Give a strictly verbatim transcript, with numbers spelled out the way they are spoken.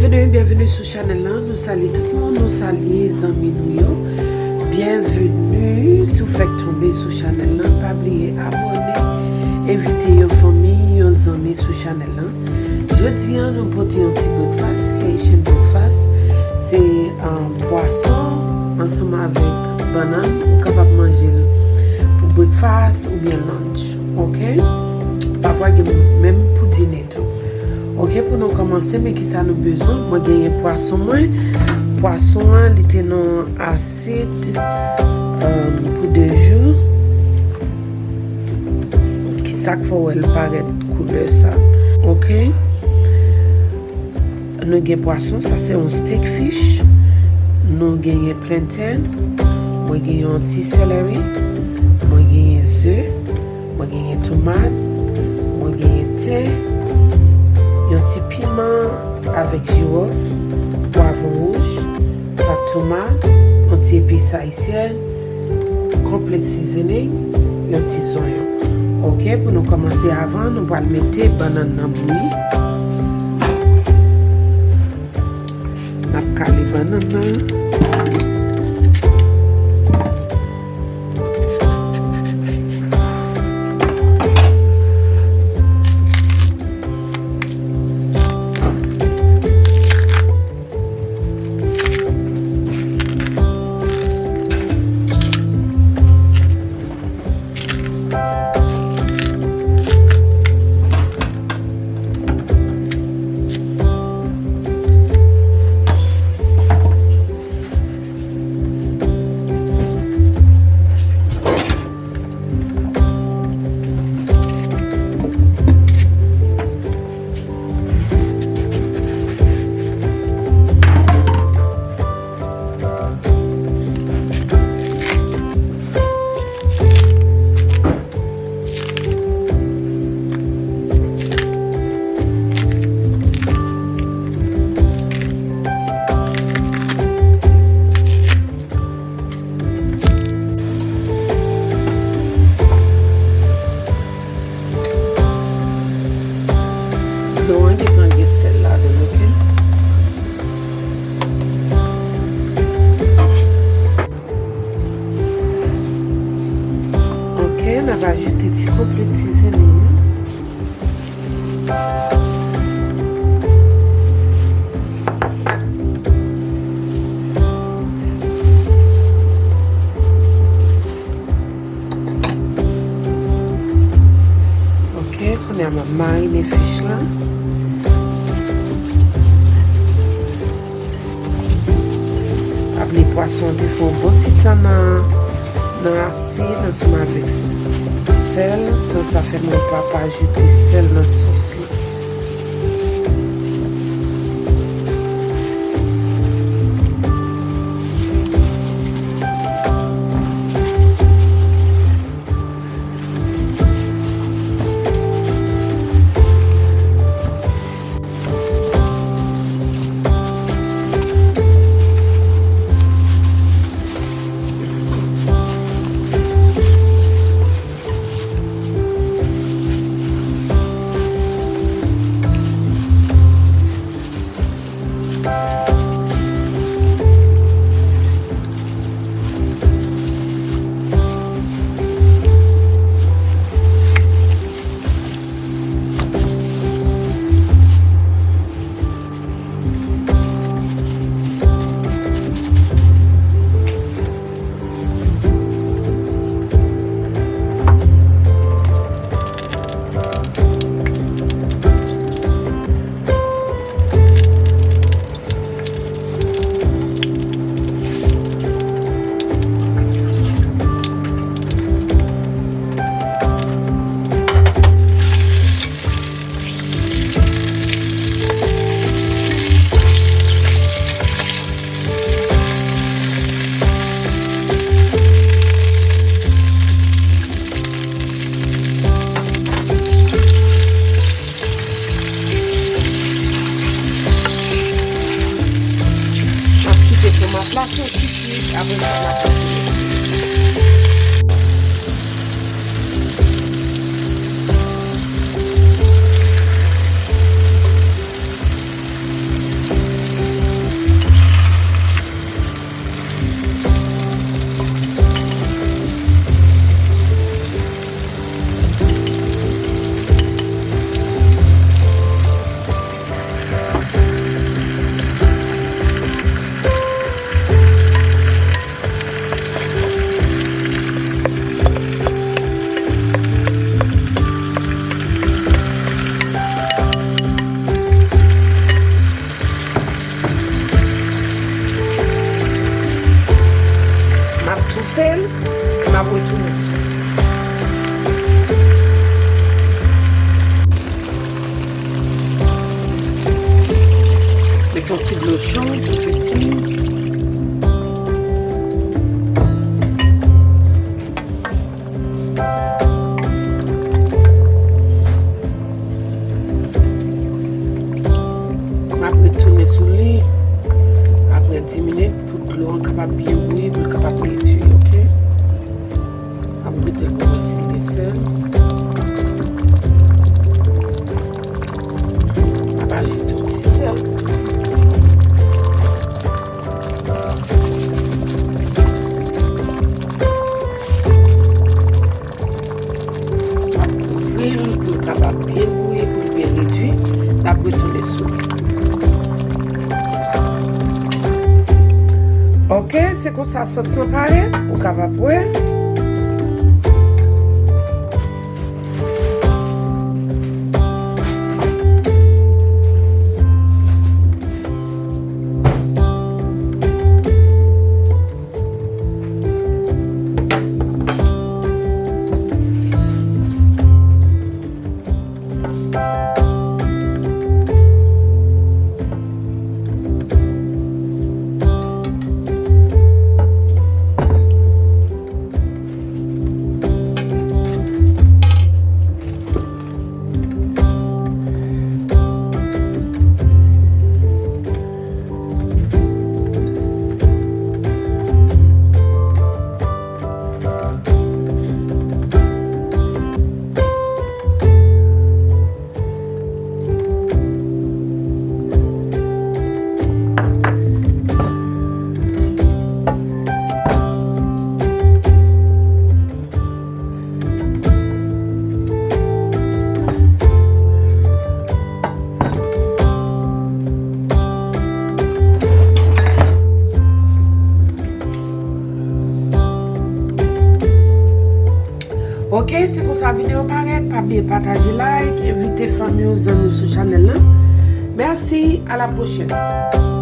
Byenveni, byenveni sou chanèl lan. Nou salye tout moun, nou salye zanmi nou yo. Byenveni, si w fèk tonbe sou chanèl lan, pa bliye abòne, envite yon fanmi, yon zanmi sou chanèl lan. Jodi a, nou pote yon ti breakfast, Haitian breakfast. Se, um, pwason ansanm avèk bannann. Ou kapab manje l pou breakfast oubyen lunch, ok? Pafwa gen menm pou dine tou. Ok, pou nou kòmanse, men kisa nou bezwen? Mwen genyen pwason mwen. Pwason an, li te nan asid, um, pou de jou. Kisa k fè w wè l parèt koulè sa? Ok. Nou gen pwason, sa se yon steak fish. Nou genyen plantain. Mwen genyen yon ti celery. Mwen genyen ze. Mwen genyen tomat, mwen genyen ten, yon ti piman avèk jiwòf, pwavwon wouj, pat tomat, yon ti epis ayisyèn, complete seasoning, yon ti zonyon. Ok, pou nou kòmanse, avan, nou pral mete bannann nan bouyi. N ap kale bannann nan. Dlo an gentan gen sèl ladan l, ok? Ok, n ap ajoute ti complete seasoning. Ok, kounye a m ap marine fish lan. Pa bliye pwason an te fè yon bon ti tan nan, nan asid ansanm avèk sèl, so sa fè mwen pa, pa ajoute sèl nan sòs la. Yon ti dlo cho pou piti. M ap retounen sou li apre dis minit pou dlo an kapab byen bouyi, pou l kapab redui, oke? M ap goute l pou m wè si l gen sèl. M ap ajoute yon ti sèl. M ap kouvri l pou l kapab byen bouyi, pou l byen redui. N ap retounen sou li. Oke, se konsa sòs lan parèt, ou kapab wè. Oke, se konsa videyo parèt. Pa bliye pataje, like, envite fanmi w, zanmi w sou chanèl lan. Mèsi, a la pwochèn.